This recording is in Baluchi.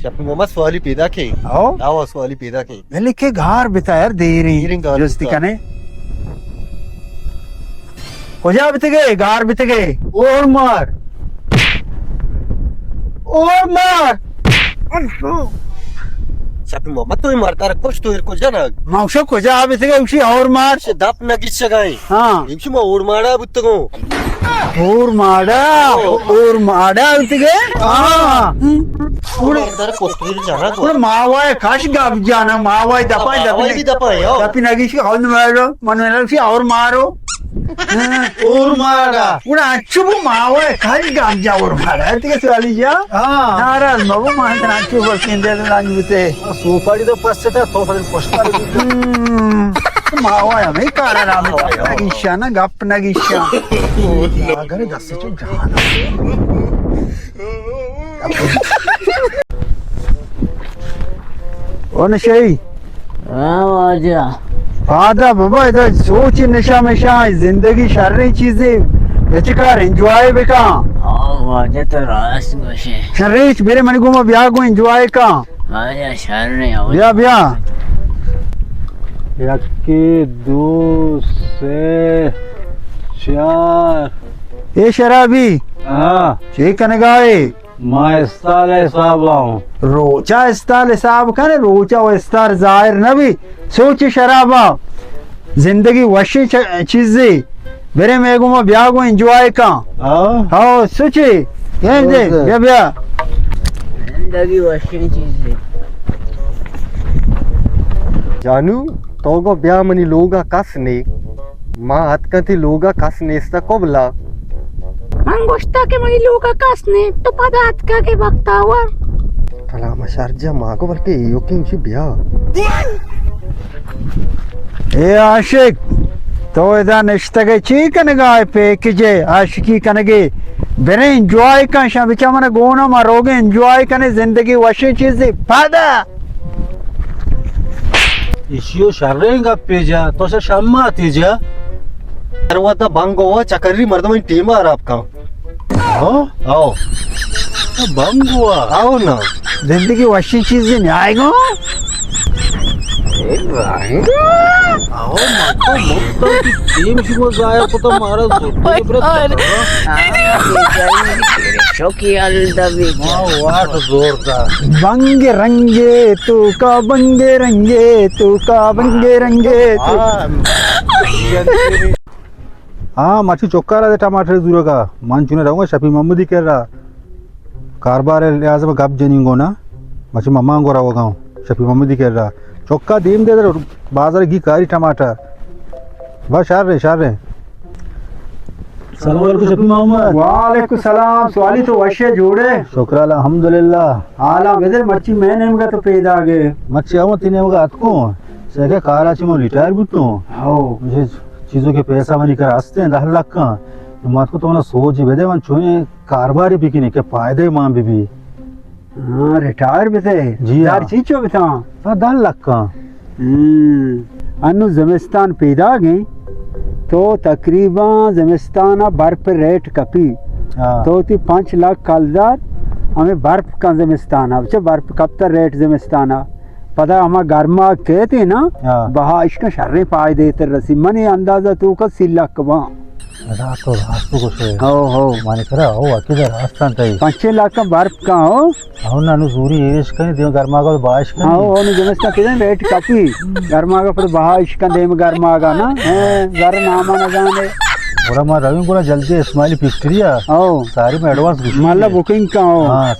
شپی محمد، سوالی پیدا کیں۔ او؟ آوا، سوالی پیدا کیں۔ بلے کہ گار بتا یار، دیریں۔ دیریں گار جستی بتا۔ کنے۔ کجا بتگے؟ گار بتگے؟ اور مار۔ اور مار۔ شپی محمد، تو اے مردار کشت، تو ایر کجا نہ؟ ما گوشاں کجا بتگے؟ گوشی اور مار۔ دپ نہ گیشگائیں۔ ہاں۔ گوشی ما اور ماڑا بتگوں۔ اور ماڑا، اور ماڑا بتگے؟ ہاں۔ اور ماوائے کش گپ جانا، ماوائے دپا، ماوائے دپا۔ دپی نگیش کے خود مارو، من میرا سی اور مارو۔ اور ماڑا۔ گڑا انچو بو ماوائے کش گپ جا اور ماڑا۔ تیگے سوالی جا؟ ہاں۔ ناراض مبو، ما تنا انچو بس کندے لانگ بتے۔ سوپاڑی تو پس تھا، تو پھر پشتا۔ ہم، ماوا ہمیں کارا نام، گپ نگیشا نا، گپ نگیشا۔ اگر دست چو جانا۔ او نشئی۔ ہاں واجہ۔ پادا بابا، ادا سوچ نشا مشا، زندگی شریں چیزے۔ اچکار انجوائے بکا۔ ہاں واجہ، تو راست گوشے۔ شریں چ، برے منی گوما بیا گو انجوائے کا۔ آیا شر نہیں، آؤ۔ بیا، بیا۔ یکی، دو، سے، چار۔ اے شرابی۔ ہاں۔ چے کنگائے؟ ما استال حساب آؤں۔ روچا استال حساب کنے، روچا و استار ظاہر نہ بی۔ سوچ شرابا۔ زندگی وشیں چ-، چیزے۔ برے مئے گوما بیا گو انجوائے کن۔ ہاں۔ ہاں، سوچے۔ اے دے، بیا، بیا۔ زندگی وشیں چیزے۔ جانو، تو گو بیا منی لوگا کس نے۔ ما اتکاں تئی لوگا کس نیستا قبلا۔ من گوشتا کہ منی لوگا کس نے، تو پدا اتکا کہ بختاور۔ کلام شرجا ما گو بلکہ ایوکیں چی بیا۔ اے عاشق، تو ادا نشتگ ئے چی کنگا ئے؟ پیکج ئے، عاشقی کنگے؟ بریں انجوائے کن، شاں بچا من گونا، ما روگے انجوائے کنے، زندگی وشیں چیزے۔ پادا۔ ایشیو شریں گپے جا، تو شہ شما تے جا۔ ہر وقت بنگو چکری مردم ٹیم خراب کن۔ ہاں؟ آؤ۔ بنگوا۔ آؤ نا۔ زندگی وشی چیزی نیائے گو۔ آؤ، من تو مفتا کی ٹیم شما ضائع کتا، مارا زور برت۔ شوقی الدبی۔ ما واٹ زور دا۔ بنگ رنگے تو کا، بنگ رنگے تو کا، بنگ رنگے تو۔ ہاں۔ ہاں، مرچی چکارا دے ٹماٹر زورگا۔ من چونے رہوں گا شفیع محمدی کرا۔ کاربار لحاظ گپ جنین گونا۔ مرچی ممان گورا ہوگا ہوں۔ شفیع محمدی کرا۔ چکا دیم دے در بازار گی کاری ٹماٹر۔ بس شر رہے، شر رہے۔ سلام علیکم شفیع محمد۔ وعلیکم السلام۔ سوالی تو وشے جوڑے؟ شکر الحمدللہ۔ حالا بدر مرچی میں نیمگا تو پیدا گئے۔ مرچی ہوں تی نیمگا اتکوں۔ سیکھے کارا چی من ریٹائر بوتوں۔ ہاؤ۔ مجھے چیزوں کے پیسہ منی کرا ہستے ہیں، دہ لکھ کا۔ من تو تو نا سوچ بدے، من چونے کاروباری بکنی کہ فائدہ مان بی بی۔ ہاں، ریٹائر بتے؟ جی ہاں۔ یار چی چو بتا؟ ہاں، دہ لکھ کا۔ ہم۔ انو زمستان پیداگ ہیں، تو تقریباً زمستان برف ریٹ کپی۔ ہاں۔ تو تی پانچ لکھ کلدار ہمیں برف کا زمستان، چہ برف کپتا ریٹ زمستان۔ پدا ہما گرما کہتے نا، ہاں۔ بہا اشکن شریں فائدے تر رسی۔ منی اندازہ تو کا سی لکھ باں۔ راست تو، راست تو گوشے۔ ہو، ہو۔ مانے کرا، ہو، اکی در راستان تئی۔ پنچے لکھ برف کا ہو۔ ہو نا، نو زوری ایش کنے، دیم گرماگا تو باش کنے۔ ہو، ہو، نو زمستان پیدن ریٹ کپی۔ گرماگا پر بہا اشکن دیم گرماگا نا۔ ہیں، زر ناما نہ جانے۔ گڑا ما رویں گڑا جلدی اسماعیلی فیکٹری آ۔ ہو۔ ساری میں ایڈوانس گوشی مالا ہے۔ بکنگ کا ہو۔ ہاں،